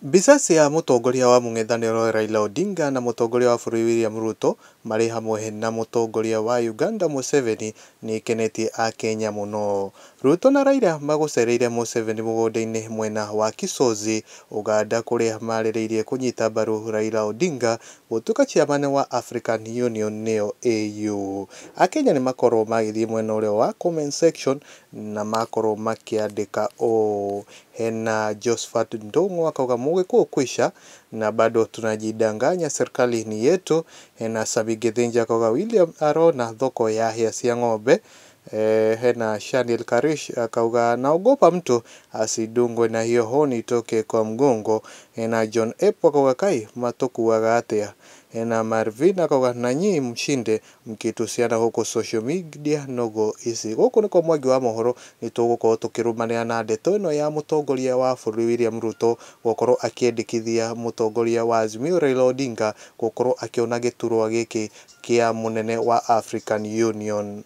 Mbica cia mũtongoria wa mũng'ethanĩro Raila Odinga na mũtongoria wa bũrũri William Ruto marĩ hamwe na mũtongoria wa Uganda Museveni nĩikenetie akenya mũno. Ruto na Raila magũcereire Museveni mũgũnda-inĩ mwena wa Kisozi, Uganda kũrĩa marĩrĩirie kũnyita mbaru Raila Odinga gũtuĩka chairman wa African Union nĩyo AU. Akenya nĩ makorwo magĩthiĩ mwena ũrĩa wa comment section na makorwo makĩandĩka ũũ. Hena Josephat Ndung'u akauga Mũgĩkũyũ kwisha na bado tunajidanganya serikali ni yetu. Hena Sami Githinji akauga William arona thoko ya hĩa cia ng'ombe. Hena Shaniel Karish akauga naogopa mtu asidungwe na hiyo honi itoke kwa mgongo. Hena John Epo akauga kai matukuaga atia. Hena Marvin akauga nanyi mshinde mkitusiana huko social media nogo ici. Gũkũ nĩkuo Mwangi wa mohoro nĩtũgũkorwo tũkĩrũmanĩra na ndeto ĩno ya mũtongoria wa bũrũri William Ruto gũkorwo akĩendekithia mũtongoria wa Azimio Raila Odinga gũkorwo akĩona gĩturwa gĩkĩ kĩa mũnene wa African Union.